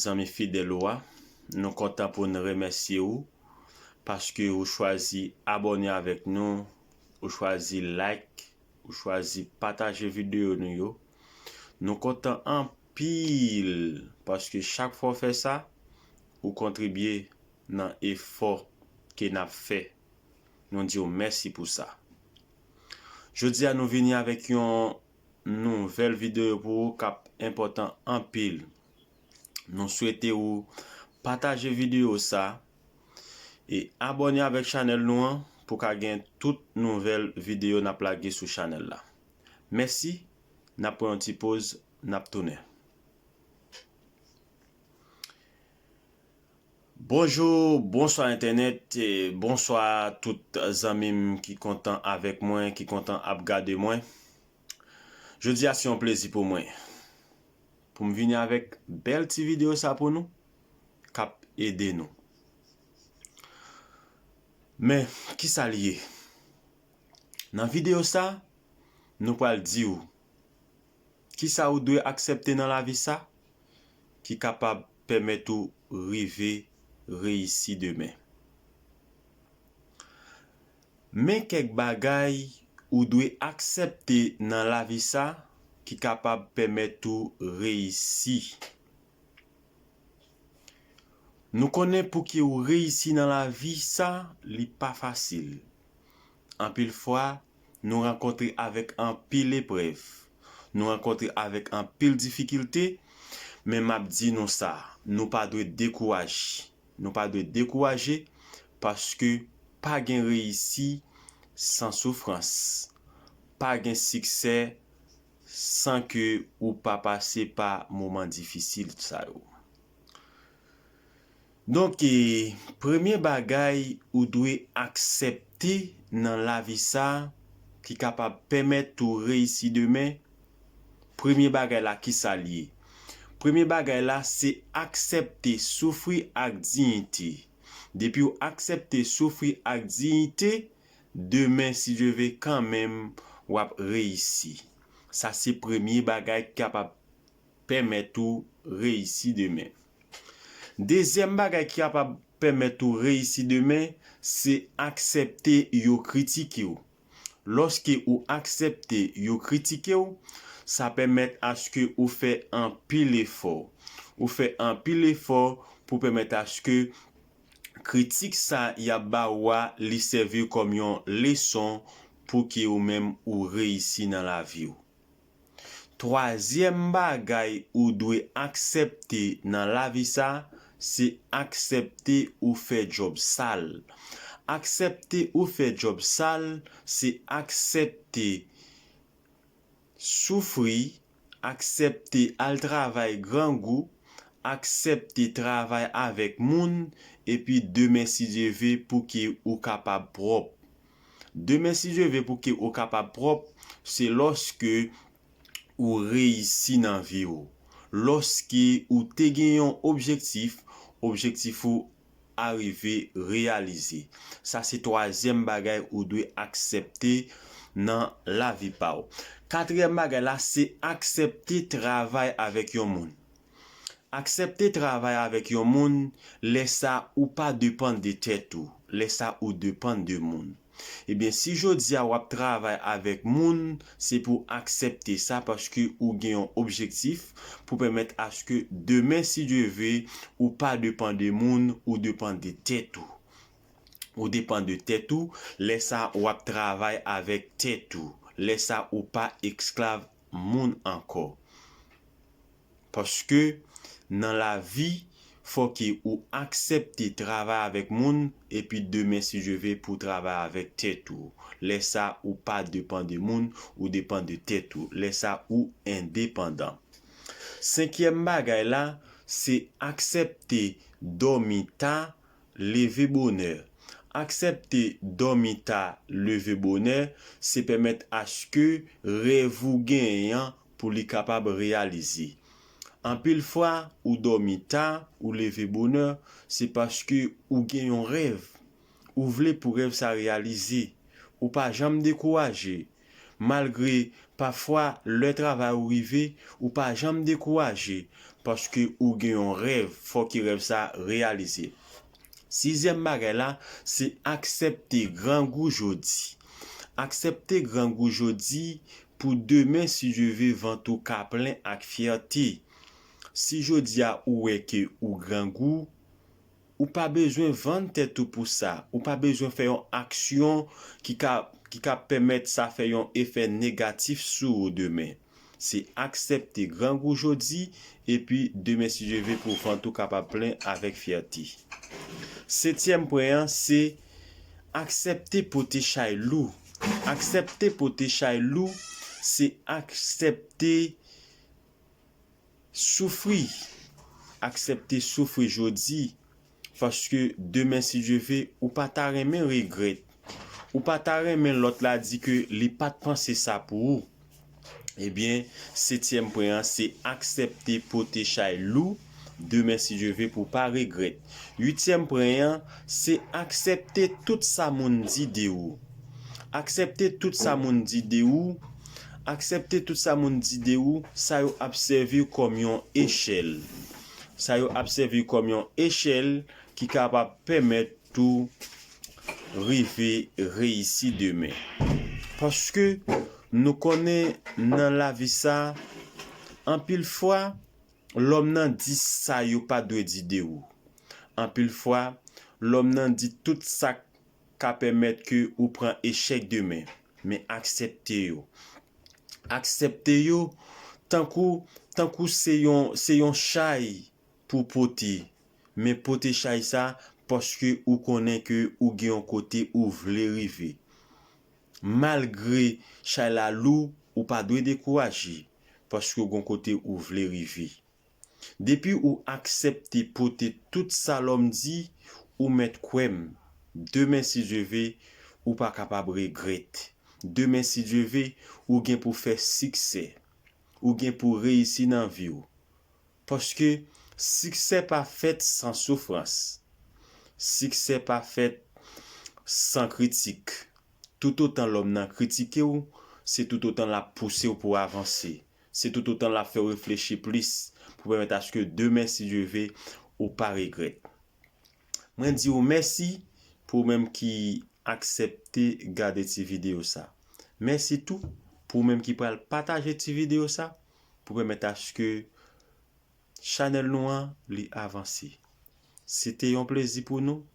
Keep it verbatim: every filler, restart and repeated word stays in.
zanmi fidèl ou a. Nou kontan pou n remèsye ou paske ou chwazi abòne avèk nou, ou chwazi like, ou chwazi pataje videyo nou yo. Nou kontan anpil paske chak fwa w fè sa, ou kontribye nan efò ke n ap fè. Nou di w mèsi pou sa. Jodi a nou vini avèk yon nouvèl videyo pou ou k ap enpòtan anpil. Nou swete ou pataje videyo sa e abòne avèk chanèl nou an pou ka gen tout nouvèl videyo n ap lage sou chanèl la. Mèsi, n ap pran yon ti poz, n ap tounen. Bonjou, bonswa entènèt, e bonswa tout zanmi m ki kontan avèk mwen, ki kontan ap gade mwen. Jodi a se yon plezi pou mwen pou m vini avèk bèl ti videyo sa pou nou k ap ede nou. Men, kisa l ye? Nan videyo sa, nou pral di w kisa ou dwe aksepte nan lavi sa ki kapab pèmèt ou rive reyisi demen. Men kèk bagay ou dwe aksepte nan lavi sa ki kapab pèmèt ou reyisi. Nou konnen pou ke ou reyisi nan lavi sa, li pa fasil. Anpil fwa, nou rankontre avèk anpil eprèv. Nou rankontre avèk anpil difikilte, men m ap di nou sa, nou pa dwe dekouraje. Nou pa dwe dekouraje paske pa gen reyisi san soufrans. Pa gen siksè san ke ou pa pase pa moman difisil sa yo. Donk, e, premye bagay ou dwe aksepte nan lavi sa ki kapab pèmèt ou reyisi demen, premye bagay la, kisa l ye? Premye bagay la, se aksepte soufri ak diyite. Depi w aksepte soufri ak diyite, demen, si Dye ve, kanmenm, w ap reyisi. Sa se premye bagay ki kapab pèmèt ou reyisi demen. Dezyèm bagay ki kapab pèmèt ou reyisi demen, se aksepte yo kritike w. Lòske ou aksepte yo kritike w, sa pèmèt aske ou fè anpil efò. Ou fè anpil efò pou pèmèt aske kritik sa y ap ba ou a, li sèvi kòm yon leson pou ke ou menm ou reyisi nan lavi w. Twazyèm bagay ou dwe aksepte nan lavi sa, se aksepte ou fè djòb sal. Aksepte ou fè djòb sal, se aksepte soufri, aksepte al travay grangou, aksepte travay avèk moun, epi demen, si Dye ve, pou ke ou kapab pwòp. Demen, si Dye ve, pou ke ou kapab pwòp, se lòske ou reyisi nan vi w. Lòske ou te gen yon objektif, objektif ou arive reyalize. Sa se twazyèm bagay ou dwe aksepte nan lavi pa w. Katriyèm bagay la, se aksepte travay avèk yon moun. Aksepte travay avèk yon moun, lè sa ou pa depann de tèt ou, lè sa ou depann de moun. Ebyen, si jodi a w ap travay avèk moun, se pou w aksepte sa paske ou gen yon objektif pou pèmèt aske demen, si Dye ve, ou pa depann de moun, ou depann de tèt ou. Ou depann de tèt ou, lè sa w ap travay avèk tèt ou, lè sa ou pa esklav moun ankò. Paske nan lavi, fò ke ou aksepte travay avèk moun, epi demen, si Dye ve, pou w travay avèk tèt ou. Lè sa, ou pa depann de moun, ou depann de tèt ou. Lè sa, ou endepandan. Senkyèm bagay la, se aksepte dòmi ta, leve bonè. Aksepte dòmi ta, leve bonè, se pèmèt aske rèv ou genyen an pou li kapab reyalize. Anpil fwa, ou dòmi ta, ou leve bonè, se paske ou gen yon rèv. Ou vle pou rèv sa reyalize. Ou pa janm dekouraje. Malgre pafwa lè travay ou rive, ou pa janm dekouraje. paske ou gen yon rèv, fò ke rèv sa reyalize. Sizyèm bagay la, se aksepte grangou jodi. Aksepte grangou jodi pou demen, si Dye ve, vant ou ka plen ak fyète. Si jodi a ou wè ke ou grangou, ou pa bezwen vann tèt ou pou sa. Ou pa bezwen fè yon aksyon ki ka, ki ka pèmèt sa fè yon efè negatif sou ou demen. Se aksepte grangou jodi, epi demen, si Dye ve, pou vant ou kapab plen avèk fyète. Setyèm pwen an, se aksepte pote chay lou. Aksepte pote chay lou, se aksepte soufri. Aksepte soufri jodi, paske demen, si Dye ve, ou pa ta renmen regrèt. Ou pa ta renmen lòt la di ke li pa t panse sa pou ou. Ebyen, setyèm pwen an, se aksepte pote chay lou demen, si Dye ve, pou w pa regrèt. Uityèm pwen an, se aksepte tout sa moun di de ou. Aksepte tout sa moun di de ou. Aksepte tout sa moun di de ou, sa yo ap sèvi kòm yon echèl. Sa yo ap sèvi kòm yon echèl ki kapab pèmèt ou rive reyisi demen. Paske nou konnen nan lavi sa, anpil fwa, lòm nan di sa yo pa dwe di de ou. Anpil fwa, lòm nan di tout sa k ka pèmèt ke ou pran echèk demen, men aksepte yo. Aksepte yo tankou, tankou se yon, se yon chay pou pote, men pote chay sa paske ou konnen ke ou gen yon kote ou vle rive. Malgre chay la lou, ou pa dwe dekouraje, paske ou gen yon kote ou vle rive. Depi ou aksepte pote tout sa lòm di, ou mèt kwè m, demen, si Dye ve, ou pa kapab regrèt. Demen, si Dye ve, ou gen pou fè siksè. Ou gen pou reyisi nan vi w. Paske siksè pa fèt san soufrans. Siksè pa fèt san kritik. Toutotan lòm nan kritike w, se toutotan l ap pouse w pou w avanse. Se toutotan l ap fè w reflechi plis pou pèmèt aske demen, si Dye ve, ou pa regrèt. Mwen di w mèsi pou ou menm ki aksepte gade ti videyo sa. Mèsi tou pou ou menm ki pral pataje ti videyo sa pou pèmèt aske chanèl nou an li avanse. Se te yon plezi pou nou.